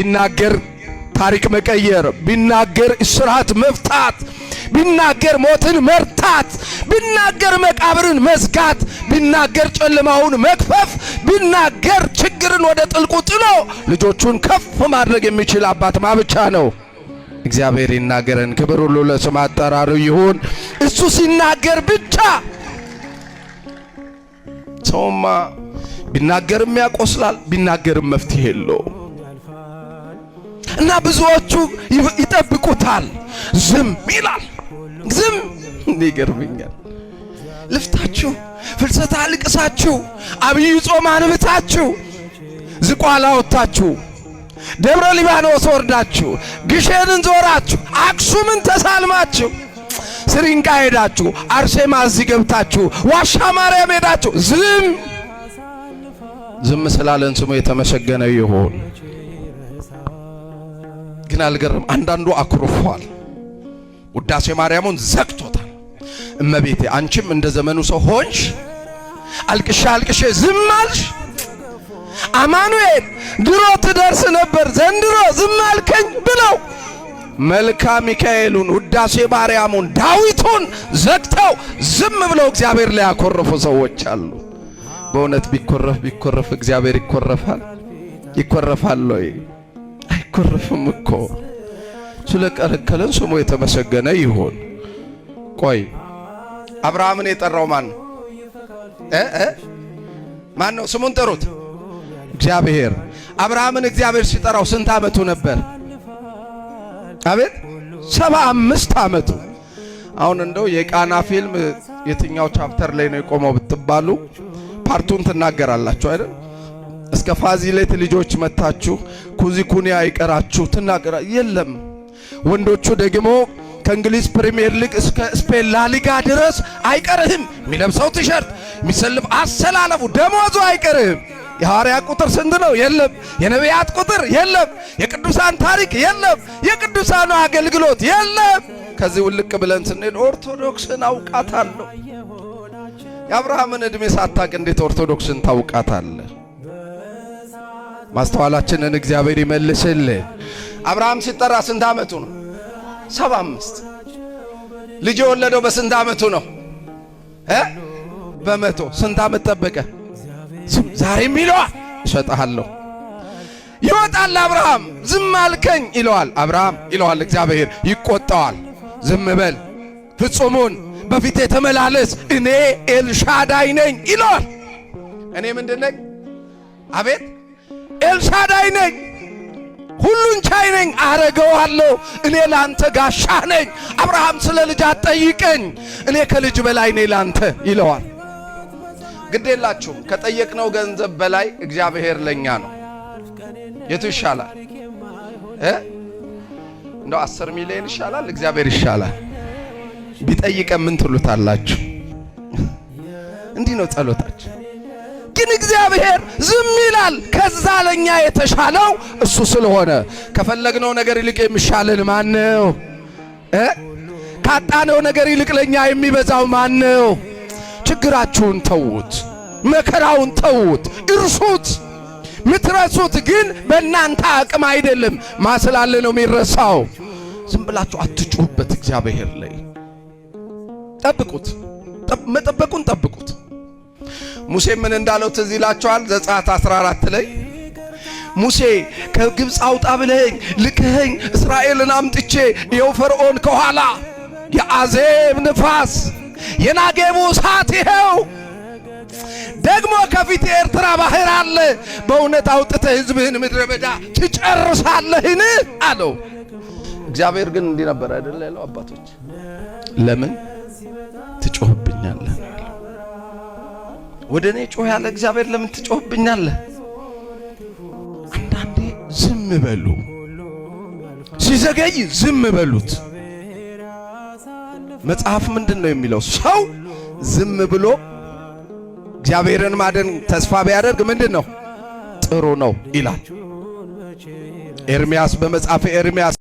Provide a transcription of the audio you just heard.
ቢናገር ታሪክ መቀየር፣ ቢናገር እስራት መፍታት፣ ቢናገር ሞትን መርታት፣ ቢናገር መቃብርን መዝጋት፣ ቢናገር ጨለማውን መክፈፍ፣ ቢናገር ችግርን ወደ ጥልቁ ጥሎ ልጆቹን ከፍ ማድረግ የሚችል አባት ማ ብቻ ነው? እግዚአብሔር ይናገረን። ክብር ሁሉ ለስም አጠራሩ ይሁን። እሱ ሲናገር ብቻ። ሰውማ ቢናገርም ያቆስላል፣ ቢናገርም መፍትሄ የለውም። እና ብዙዎቹ ይጠብቁታል። ዝም ይላል። ዝም ይገርመኛል። ልፍታችሁ ፍልሰታ አልቅሳችሁ፣ አብይ ጾም አንብታችሁ፣ ዝቋላ ወጥታችሁ፣ ደብረ ሊባኖስ ወርዳችሁ፣ ግሼንን ዞራችሁ፣ አክሱምን ተሳልማችሁ፣ ስሪንቃ ሄዳችሁ፣ አርሴማ እዚህ ገብታችሁ፣ ዋሻ ማርያም ሄዳችሁ ዝም ዝም ስላለን ስሙ የተመሰገነ ይሁን። ግን አልገርም፣ አንዳንዱ አኩርፏል። ውዳሴ ማርያሙን ዘግቶታል። እመቤቴ አንቺም እንደ ዘመኑ ሰው ሆንሽ፣ አልቅሼ አልቅሼ ዝም አልሽ። አማኑኤል ድሮ ትደርስ ነበር፣ ዘንድሮ ዝም አልከኝ ብለው መልካ ሚካኤሉን፣ ውዳሴ ማርያሙን፣ ዳዊቱን ዘግተው ዝም ብለው እግዚአብሔር ላይ ያኮረፉ ሰዎች አሉ። በእውነት ቢኮረፍ ቢኮረፍ እግዚአብሔር ይኮረፋል? ይኮረፋል ወይ? አይኮረፍም እኮ። ስለከለከለን ስሙ የተመሰገነ ይሁን። ቆይ፣ አብርሃምን የጠራው ማን ነው? እ እ ማን ነው? ስሙን ጥሩት። እግዚአብሔር። አብርሃምን እግዚአብሔር ሲጠራው ስንት ዓመቱ ነበር? አቤት፣ 75 ዓመቱ። አሁን እንደው የቃና ፊልም የትኛው chapter ላይ ነው የቆመው ብትባሉ part ኡን ትናገራላችሁ አይደል? እስከ ፋዚሌት ልጆች መታችሁ ኩዚ ኩኒያ አይቀራችሁ ትናገራ የለም። ወንዶቹ ደግሞ ከእንግሊዝ ፕሪሚየር ሊግ እስከ ስፔን ላሊጋ ድረስ አይቀርህም። የሚለብሰው ቲሸርት፣ የሚሰልፍ አሰላለፉ፣ ደሞዙ አይቀርህም። የሐዋርያ ቁጥር ስንት ነው? የለም። የነቢያት ቁጥር የለም። የቅዱሳን ታሪክ የለም። የቅዱሳኑ አገልግሎት የለም። ከዚህ ውልቅ ብለን ስንሄድ ኦርቶዶክስን አውቃታለሁ። የአብርሃምን ዕድሜ ሳታቅ እንዴት ኦርቶዶክስን ታውቃታለህ? ማስተዋላችንን እግዚአብሔር ይመልስልን። አብርሃም ሲጠራ ስንት ዓመቱ ነው? 75። ልጅ የወለደው በስንት ዓመቱ ነው? በ100። ስንት ዓመት ጠበቀ? ዛሬም ይለዋል እሰጥሃለሁ። ይወጣል አብርሃም። ዝም አልከኝ ይለዋል አብርሃም ይለዋል እግዚአብሔር ይቆጣዋል። ዝም በል፣ ፍጹሙን በፊቴ ተመላለስ፣ እኔ ኤልሻዳይ ነኝ ይለዋል። እኔ ምንድን ነኝ? አቤት፣ ኤልሻዳይ ነኝ፣ ሁሉን ቻይ ነኝ፣ አረገዋለሁ። እኔ ላንተ ጋሻህ ነኝ። አብርሃም ስለ ልጅ አትጠይቀኝ፣ እኔ ከልጅ በላይ ነኝ ላንተ ይለዋል። ግድ የላችሁም፣ ከጠየቅነው ገንዘብ በላይ እግዚአብሔር ለኛ ነው። የቱ ይሻላል? እንደው 10 ሚሊዮን ይሻላል? እግዚአብሔር ይሻላል? ቢጠይቀን ምን ትሉታላችሁ? እንዲህ ነው ጸሎታችን። ግን እግዚአብሔር ዝም ይላል። ከዛ ለኛ የተሻለው እሱ ስለሆነ ከፈለግነው ነገር ይልቅ የሚሻለን ማን ነው? ካጣነው ነገር ይልቅ ለኛ የሚበዛው ማን ነው? ችግራችሁን ተዉት፣ መከራውን ተዉት፣ እርሱት። ምትረሱት ግን በእናንተ አቅም አይደለም። ማስላለ ነው የሚረሳው። ዝም ብላችሁ አትጩሁበት። እግዚአብሔር ላይ ጠብቁት፣ መጠበቁን ጠብቁት። ሙሴ ምን እንዳለው ትዝ ይላችኋል? ዘጸአት 14 ላይ ሙሴ ከግብፅ አውጣ ብለኸኝ ልክኸኝ እስራኤልን አምጥቼ ይኸው ፈርዖን ከኋላ፣ የአዜብ ንፋስ፣ የናጌቡ እሳት፣ ይኸው ደግሞ ከፊት የኤርትራ ባህር አለ። በእውነት አውጥተህ ሕዝብህን ምድረ በዳ ትጨርሳለህን? አለው። እግዚአብሔር ግን እንዲህ ነበር አይደል ያለው? አባቶች፣ ለምን ትጮህብኛለህ? ወደ እኔ ጮህ ያለ እግዚአብሔር ለምን ትጮህብኛለህ? አንዳንዴ ዝም በሉ፣ ሲዘገይ ዝም በሉት። መጽሐፍ ምንድን ነው የሚለው? ሰው ዝም ብሎ እግዚአብሔርን ማደን ተስፋ ቢያደርግ ምንድን ነው? ጥሩ ነው ይላል። ኤርሚያስ በመጽሐፈ ኤርሚያስ